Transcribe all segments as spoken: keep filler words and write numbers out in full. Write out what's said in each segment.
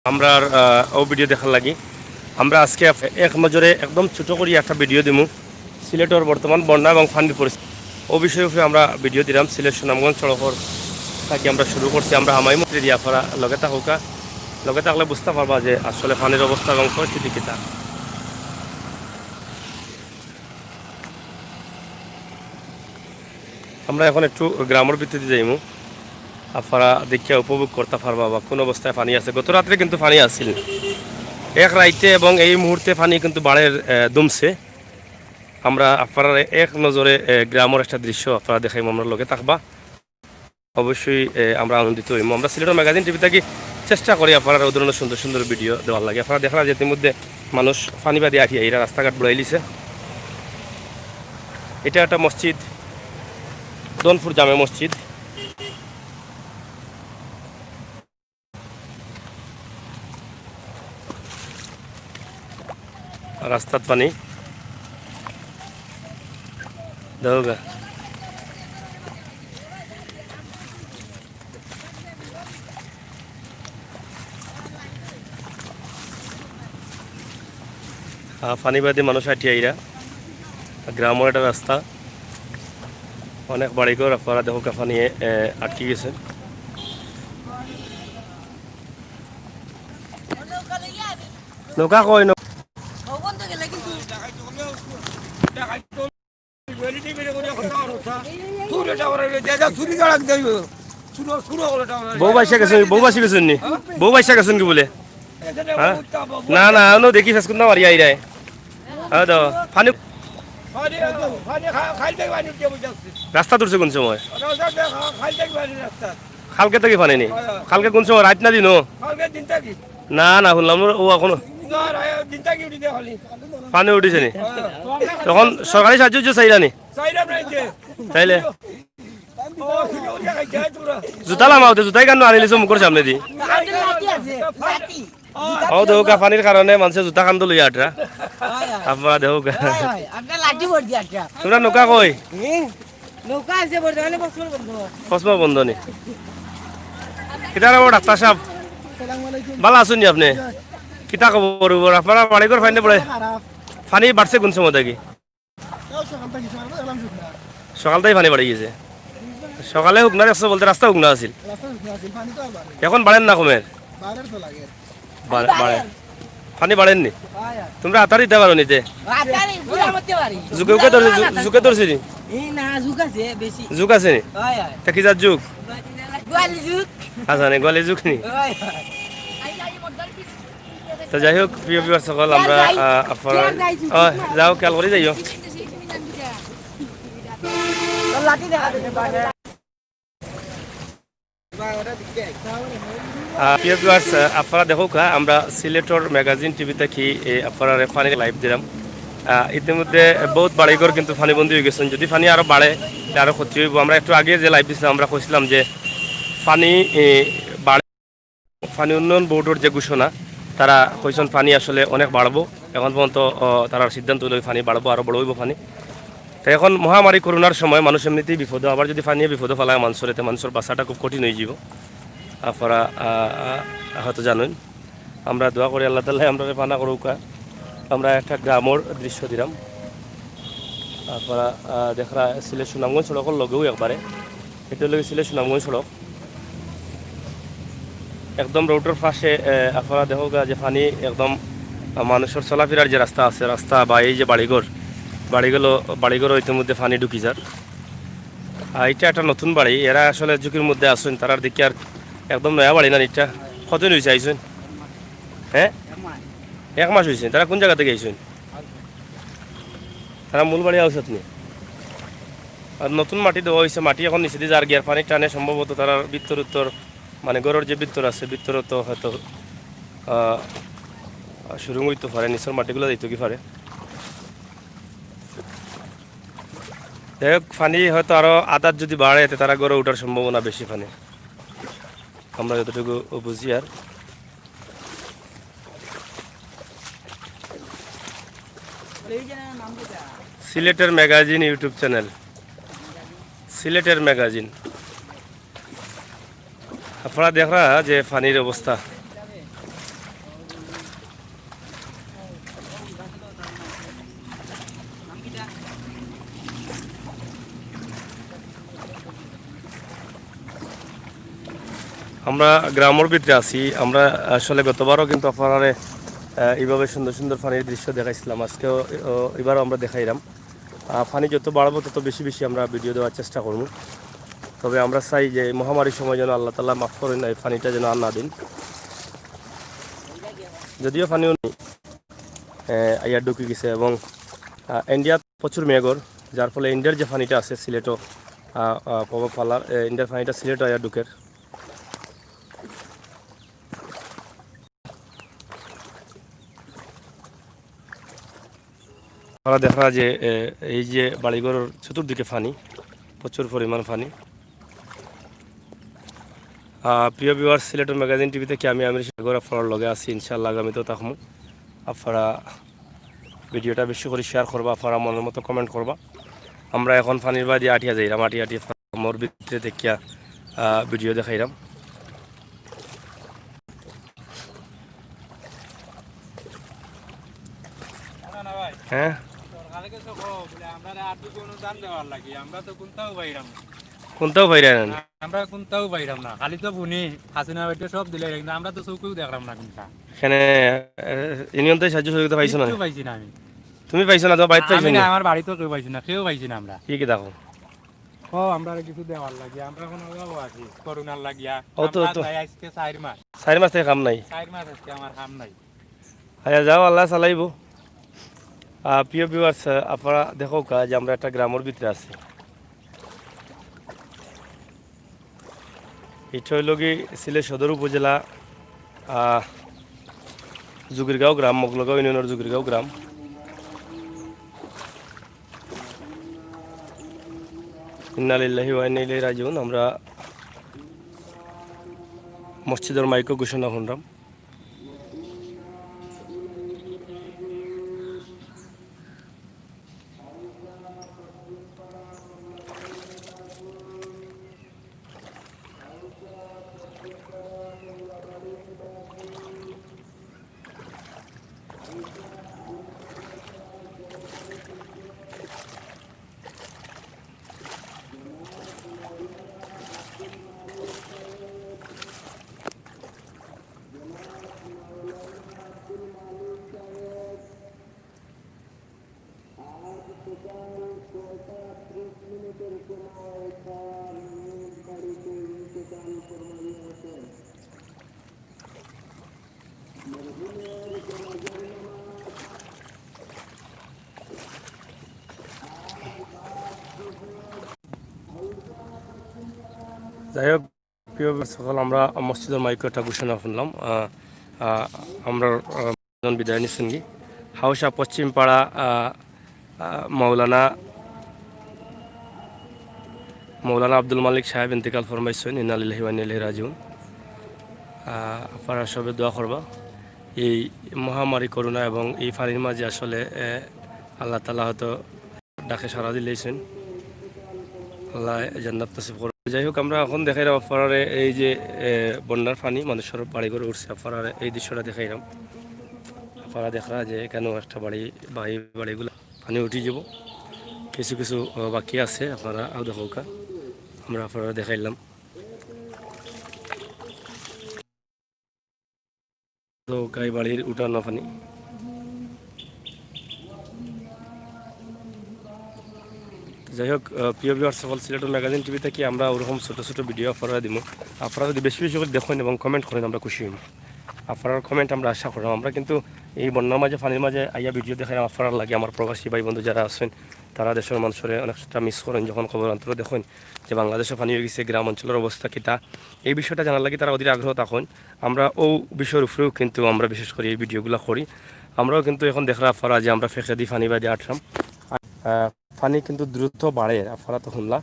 আমরার, আহ, ও ভিডিও দেখার লাগি। আমরা আজকে এক নজরে একদম ছোট করি একটা ভিডিও দিমু সিলেটর বর্তমান বন্যা এবং ফানির পরিস্থিতি। ও বিষয়ে উপরে আমরা ভিডিও দিলাম সিলেট সুনামগঞ্জ সড়কর থাকি আমরা শুরু করছি। আমরা হামাই মন্ত্রী দিয়া ফেরা লগে থাকউক্কা, লগে থাকলে বুঝতা পারবা যে আসলে ফানির অবস্থা এবং পরিস্থিতি কিতা। আমরা এখন একটু গ্রামর ভিতরে যাইমু, আপনারা দেখিয়া উপভোগ করতা পারবা বা কোন অবস্থায় ফানি আছে। গত রাত্রে কিন্তু ফানি আছিল এক রাইতে এবং এই মুহূর্তে ফানি কিন্তু বাড়ের, আহ, দুমছে। আমরা আপনারা এক নজরে, আহ, গ্রামর একটা দৃশ্য আপনারা দেখাইমু, আমরার লগে থাকবা। অবশ্যই, আহ, আমরা আনন্দিত হইমু। আমরা সিলেটর ম্যাগাজিন টিভি থাকি চেষ্টা করি আপনারা ও ধরনের সুন্দর সুন্দর ভিডিও দেওয়ার লাগি। আপনারা দেখরা যে ইতিমধ্যে মানুষ ফানি বাদে আটিয়া আইরা রাস্তাঘাট বুড়াইলিছে। এটা একটা মসজিদ, দনপুর জামে মসজিদ। রাস্তাত ফানি। দেখউক্কা। আহ, ফানি বাদে মানুষ আটিয়া আইরা। গ্রামর একটা রাস্তা। অনেক বাড়িঘর আপনারা দেখউক্কা ফানিয়ে, এ, আটকি গেছে। নৌকা কই? নৌ- বউ বাইসা গেছে, বউ বাইসা গেছে নি? বউ বাইসা গেছে কি বলে? হ্যাঁ? না, না, অনো দেখি ফেসকুন না মারি আইরায়। হ্যাঁ, তো ফানি রাস্তা তুলছে কোন সময়? কালকে থাকি ফানি নি? কালকে কোন সময়? রাইত না দিনো? না, না, হুনলাম ও এখনো ফানি উঠিছে নি? তখন সরকারি সাহায্য উহায্য চাইরা নি? তাইলে জুতা লামাওতে জুতাই কান আনিলিছো মুখর সামনে দি। ও দেখউক্কা ফানির কারণে মানষে জুতা কান্দো লইয়া আটরা। আপনারা দেখউক্কা। তোমরা নৌকা কই? নৌকা আছে বর্তমানে, কসমর বন্ধ। কসমর বন্ধ নি? কিতা খবর ডাক্তার সাব? ভালা আছইন নি আপনে? কিতা খবর? আপনারা বাড়িঘর ফানি পড়ে? ফানি বাড়ছে কোন সময় থাকি? সকাল থাকি ফানি বাড়ি গেছে। সকালে হুকনা দেখছো বলতে রাস্তা হুকনা আছিল। এখন বাড়ের না কমের? বাড়ের। ফানি বাড়ের নি? তোমরা আতার দিতা পারো নিতে? জুকে উকে ধরছে, জু-, জুকে ধরছে নি? জুক আছে নি? তা কি জাত জুক? আচ্ছা, নি, গোয়ালি জুক নি? তো যাই হোক, প্রিয় ভিউয়ার সকল, আমরা, আহ, আপনারা, আহ, যাও, খেয়াল করি যাইও। আহ, প্রিয় ভিউয়ার্স, আহ, আপনারা দেখউক্কা, আমরা সিলেটর ম্যাগাজিন টিভি থাকি, এ, আপনারারে ফানি লাইভ দিলাম। আহ, ইতিমধ্যে বহুত বাড়িঘর কিন্তু ফানিবন্দী হয়ে গেছেন। যদি ফানি আরো বাড়ে, তে আরো ক্ষতি হইব। আমরা একটু আগে যে লাইভ দিছিলাম, আমরা কইছিলাম যে ফানি, এ, বাড়ে ফানি উন্নয়ন বোর্ডর যে ঘোষণা, তারা কইছইন ফানি আসলে অনেক বাড়বো। এখন পর্যন্ত, অ, তারার সিদ্ধান্ত অইলো ফানি বাড়বো, আরো বড় অইবো ফানি। তো এখন মহামারী করোনার সময় মানুষ এমনিতেই বিপদো, আবার যদি ফানিয়ে বিপদো ফালায় মানষরে, তে মানষর বাঁচাটা খুব কঠিন অইযিবো। আপনারা, আ, আ, হয়তো জানইন। আমরা দোয়া করি আল্লাহ তাআলায় আমরারে ফানা করউক্কা। আমরা একটা গ্রামর দৃশ্য দিলাম। আপনারা, আহ, দেখরা সিলেট সুনামগঞ্জ সড়কর লগেউ একবারে। এটা অইলো গি সিলেট সুনামগঞ্জ সড়ক। একদম রোডর পাশে, আহ, আপনারা দেখউক্কা যে ফানি একদম, আহ, মানষর চলাফিরার যে রাস্তা আছে, রাস্তা বা এই যে বাড়িঘর, বাড়িগুলো, বাড়িঘরও ইতিমধ্যে ফানি ঢুকি যার। আর এটা একটা নতুন বাড়ি, এরা আসলে ঝুঁকির মধ্যে আছইন, তারার দেখি আর একদম নয়া বাড়ি না এটা। কতদিন অইছে আইছইন? হ্যাঁ, এক মাস অইছে। তারা কোন জাগা থাকি আইছইন? তারা মূল বাড়ি আউসাত নি। আর নতুন মাটি দেওয়া অইছে, মাটি এখন নিচেদি যার গিয়ার ফানির টানে সম্ভবত তারার ভিতর উত্তর, মানে ঘরর যে ভিতর আছে, ভিতর তো হয়তো, আহ, সুরুং অইতো পারে, নিচর মাটিগুলা যাইতো গি পারে। যাই হোক, ফানি হয়তো আরো আদাত যদি বাড়ে, তে তারা ঘরো উঠার সম্ভাবনা বেশি ফানি। আমরা যতটুকু বুঝি আর। সিলেটের ম্যাগাজিন YouTube চ্যানেল, সিলেটের ম্যাগাজিন। আপনারা দেখরা যে ফানির অবস্থা। আমরা গ্রামর ভিতরে আছি। আমরা আসলে গতবারও কিন্তু আপনারারে, আহ, এইভাবে সুন্দর সুন্দর পানির দৃশ্য দেখাইছিলাম। আজকেও, আহ, এবারও আমরা দেখাইলাম। আহ, পানি যত বাড়বো, তত বেশি বেশি আমরা ভিডিও দেওয়ার চেষ্টা করবো। তবে আমরা চাই যে এই মহামারীর সময় যেন আল্লাহ তাআলা মাফ করেন, এই পানিটা যেন আর না দিন। যদিও পানিও নেই, আহ, আইয়া ঢুকি গেছে এবং, আহ, ইন্ডিয়াত প্রচুর মেঘর, যার ফলে ইন্ডিয়ার যে পানিটা আছে সিলেটও, আহ, আহ, প্রভাব ফালার, আহ, ইন্ডিয়ার পানিটা সিলেটও আইয়া ঢুকের। আপনারা দেখরা যে, এ, এই যে বাড়িঘরর চতুর্দিকে পানি, প্রচুর পরিমাণ পানি। আহ, প্রিয় ভিউয়ার্স, সিলেটের ম্যাগাজিন টিভি থেকে আমি আমির সাগর আপনারার লগে আছি, ইনশাআল্লাহ আগামীতেও থাকমু। আপনারা ভিডিওটা বেশি করে শেয়ার করবা, আপনারা মনের মতো কমেন্ট করবা। আমরা এখন পানির বাদে আটিয়া যাইরাম, আটি আটি ফার্মর ভিতরে দেখিয়া, আহ, ভিডিও দেখাইরাম। না, না ভাই, হ্যাঁ, সরকারের কাছে কও, বলে, আমরা আর দুটো অনুদান দেওয়ার লাগি, আমরা তো কোনটাও পাইরাম না। কোনটাও পাইরাম না। আমরা কোনটাও পাইরাম না, খালি তো বুনি, হাসিনা বাইটে সব দিলে, কিন্তু আমরা তো চোখেও দেখলাম না কোনটা। এখানে, আহ, ইউনিয়ন থেকে সাহায্য সহযোগিতা পাইছো না? কিচ্ছু পাইছি না আমি। তুমি পাইছো না, তোমার বাড়িতে পাইছো আমি না, না? আমার বাড়িতে কেউ পাইছি না, কেউ পাইছি না আমরা। কি কি দেখো? ও, আমরা আর কিছু দেওয়ার লাগি, আমরা কোনো অভাবও আছি, করোনার লাগিয়া। ও তো, আমরা তো। যাই আজকে চার মাস। চার মাস থেকে কাম নাই? চার মাস আজকে আমার কাম নাই। আচ্ছা, যাও, আল্লাহ চালাইবো। আহ, প্রিয় ভিউয়ার্স, আহ, আপনারা দেখো কা যে আমরা একটা গ্রামর ভিতরে আছি। এটা হইল কি সিলেট সদর উপজেলা, আহ, জুগিরগাঁও গ্রাম, মগলগাঁও ইউনিয়নের জুগিরগাঁও গ্রাম। ইন্না লিল্লাহি ওয়া ইন্না ইলাইহি রাজিউন। আমরা মসজিদর মাইকও ঘোষণা শুনলাম। যাই হোক, প্রিয় দর্শক সকল, আমরা মসজিদর মাইকো একটা ঘোষণা শুনলাম। আহ, আহ, আমরা, আহ, জন বিদায় নিচ্ছেন কি? হাউশা পশ্চিম পাড়া, আহ, আহ, মৌলানা, মৌলানা আব্দুল মালিক সাহেব ইন্তেকাল ফরমাইছেন, ইন্না লিল্লাহি ওয়া ইন্না ইলাইহি রাজিউন। আহ, আপনারা সবে দোয়া করবা এই মহামারী করোনা এবং এই পানির মাঝে আসলে, আহ, আল্লাহ তাআলা হয়তো ডাকে সাড়া দিলাইছেন। আল্লাহ জান্নাত নসিব করুন। যাই হোক, আমরা এখন দেখাইরাম আপনারারে এই যে, এ, বন্যার পানি মানুষর বাড়িঘর উঠছে, আপনারারে এই দৃশ্যটা দেখাইরাম। আপনারা দেখরা যে এখানেও একটা বাড়ি, বাড়ি, বাড়িগুলা পানি উঠি যাব, কিছু কিছু, আহ, বাকি আছে, আপনারা আও দেখো কা, আমরা আপনারারে দেখাইলাম। তো গাই বাড়ির উঠানো পানি। যাই হোক, আহ, প্রিয় ভিউয়ার্স সকল, সিলেটের ম্যাগাজিন টিভি থেকে আমরা ওরকম ছোট ছোট ভিডিও আপনারা দিমু। আপনারা যদি বেশি বেশি করে দেখেন এবং কমেন্ট করেন, আমরা খুশি হইব। আপনার কমেন্ট আমরা আশা করলাম। আমরা কিন্তু এই বন্যার মাঝে, পানির মাঝে আইয়া ভিডিও দেখাইরাম আপনারার লাগি। আমার প্রবাসী ভাই বন্ধু যারা আছেন, তারা দেশের মানুষরে অনেকটা মিস করেন, যখন খবর অন্তর দেখেন যে বাংলাদেশে পানি হয়ে গেছে, গ্রাম অঞ্চলের অবস্থা কিতা, এই বিষয়টা জানার লাগি তারা অধীর আগ্রহ থাকেন। আমরা ও বিষয়ের উপরেও কিন্তু আমরা বিশেষ করে এই ভিডিওগুলো করি। আমরাও কিন্তু এখন দেখরা আপনারা যে আমরা ফেঁকে দি পানি বাদে আটলাম। আহ, পানি কিন্তু দ্রুত বাড়ের, আপনারা তো শুনলা।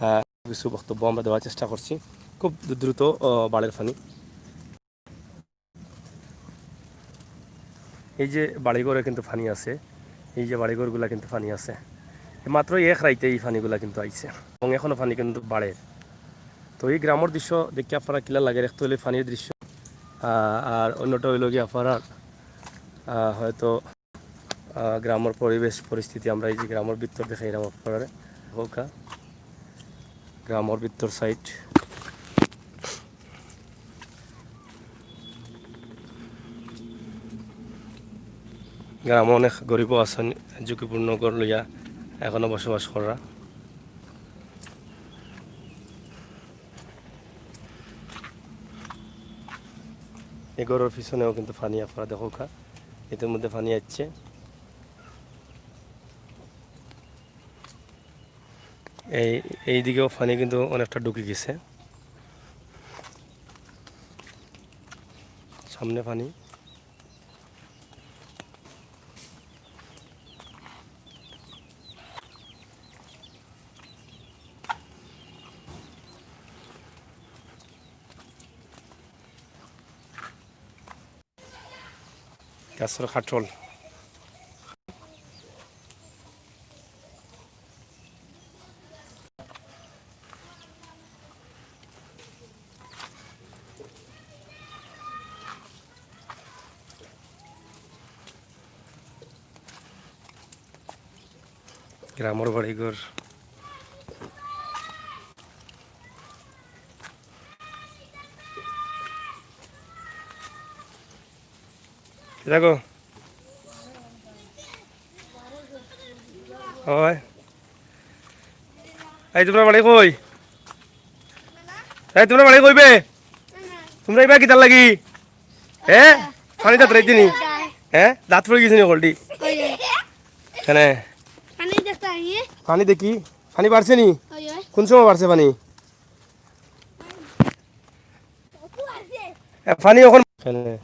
আহ, কিছু বক্তব্য আমরা দেওয়ার চেষ্টা করছি, খুব দ্রুত, আহ, বাড়ের পানি। এই যে বাড়িঘরে কিন্তু পানি আছে, এই যে বাড়িঘরগুলা কিন্তু পানি আছে। এই মাত্র এক রাইতে এই পানিগুলা কিন্তু আইছে এবং এখনো পানি কিন্তু বাড়ের। তো এই গ্রামর দৃশ্য দেখে আপনারা কিলা লাগে, একটা হইলে পানির দৃশ্য, আহ, আর অন্যটা হইল কি আপনারা, আহ, হয়তো, আহ, গ্রামর পরিবেশ পরিস্থিতি আমরা এই যে গ্রামর ভিতর দেখাইরাম আপনারারে। হোকা গ্রামর ভিতর সাইড। গ্রামো অনেক গরিবও আছইন, ঝুঁকিপূর্ণ ঘর লইয়া এখনো বসবাস কররা। এই ঘরর পিছনেও কিন্তু পানি, আপনারা দেখউক্কা, ইতিমধ্যে পানি আইছে। এই, এই দিকেও পানি কিন্তু অনেকটা ঢুকি গেছে, সামনে পানি। গাছর কাঠল। গ্রামর বাড়িঘর। দেখো। অয়। এই, তুমরার বাড়ি কই? এই, তুমরার বাড়ি কই বে? তুমরা ইবা কিতার লাগি? হে? পানিত আতরাইতে নি? হে? দাঁত পড়ি গেছে নি হকলটি? কেনে? পানি দেখি। পানি বাড়ছে নি? কুন সময় বাড়ছে পানি? এ, পানি অখন কেনে?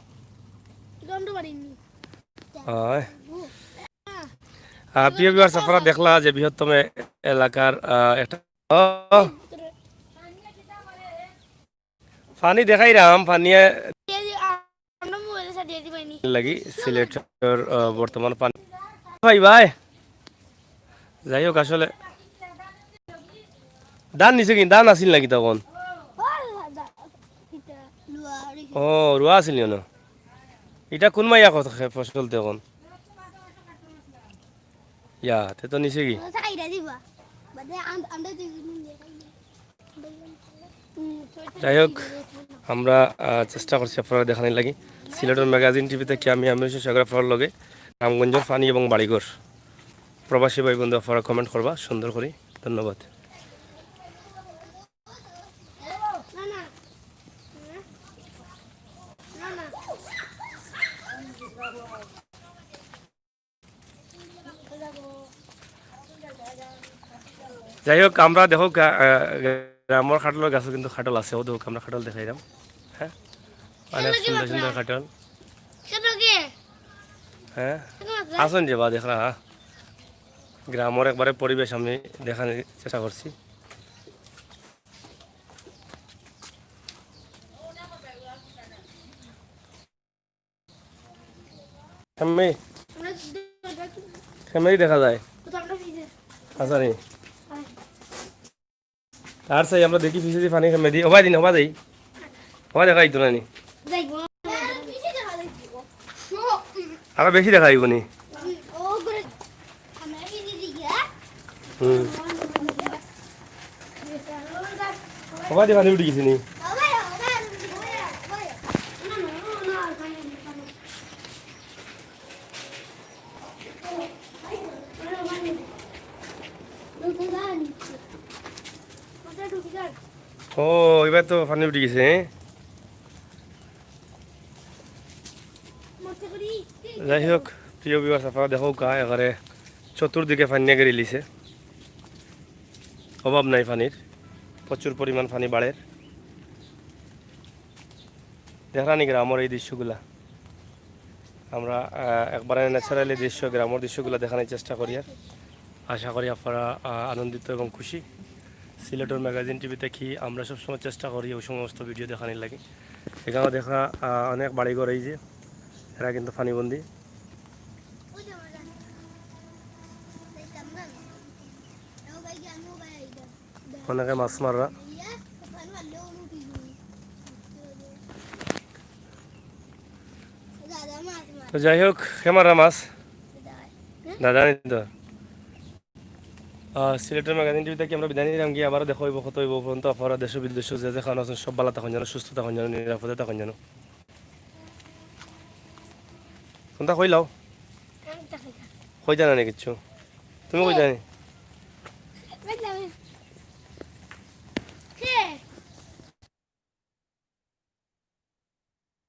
অয়। আহ, প্রিয় viewers, আপনারা দেখলা যে বৃহত্তম এ-, এলাকার, আহ, একটা, ও, পানি দেখাইরাম, পানি লাগি সিলেটর, আহ, বর্তমান পানি। ভাই, ভাই। যাই হোক, আসলে ধান নিছে কি? ধান আছিল নাকি তখন? ও, রুয়া আছিল না? ইটা কুন মাইয়া কত খে-, ফসল তখন? ইয়া, তে তো নিছে কি? যাই হোক, আমরা, আহ, চেষ্টা করছি আপনারা দেখানির লাগি। সিলেটর ম্যাগাজিন টিভি থাকি আমি, আমি হচ্ছি সাগর আপনার লগে। রামগঞ্জর পানি এবং বাড়িঘর। প্রবাসী ভাই বন্ধু আপনারা comment করবা সুন্দর করি। ধন্যবাদ। যাই হোক, আমরা দেখো গা-, আহ, গ্রামর কাঠলর গাছো কিন্তু কাঠল আছে। ও দেখো, আমরা কাঠল দেখাইলাম। হ্যাঁ, অনেক সুন্দর সুন্দর কাঠল। হ্যাঁ, আসুন যে বা দেখরা, হ্যাঁ। গ্রামর একবারে পরিবেশ আমি দেখানোর চেষ্টা করছি। খেমে, খেমেই দেখা যায়। আচ্ছা রে। আর চাই আমরা দেখি পিছে দি পানি খেমে দি। ওবায় দিন, ওবায় দেই। ওবায় দেখাই তো নানি। আরো বেশি দেখা অইবো নি? হুম। ওবায় দি পানি উঠি গেছে নি? ও, এবার তো পানি উঠি গেছে, হ্যাঁ? যাই হোক, প্রিয় viewers, আপনারা দেখো গা এবারে চতুর্দিকে পানি গেড়ে লিছে, অভাব নাই পানির, প্রচুর পরিমাণ পানি বাড়ের। দেখরা নি গ্রামর এই দৃশ্যগুলা। আমরা, আহ, একবারে naturally দৃশ্য, গ্রামর দৃশ্যগুলা দেখানোর চেষ্টা করি। আর আশা করি আপনারা, আহ, আনন্দিত এবং খুশি। সিলেটর ম্যাগাজিন টিভি থাকি আমরা সবসময় চেষ্টা করি ওই সমস্ত ভিডিও দেখানোর লাগি। এখানে দেখরা, আহ, অনেক বাড়িঘর এই যে, এরা কিন্তু পানিবন্দী। অনেকে মাছ মাররা। তো যাই হোক, কে মাররা মাছ? দাদা নি তো। আহ, সিলেটর ম্যাগাজিন টিভি থাকি আমরা বিদায় নিলাম গিয়া, আবার দেখা অইবো, কত অইবো পর্যন্ত আপনারা দেশ বিদেশ যে যেখানো আছেন সব ভালা থাকইন যেন, সুস্থ থাকইন যেন, নিরাপদে থাকইন যেন। কোনটা কইলাও? কইতা না নি কিচ্ছু? তুমি কইতা নি?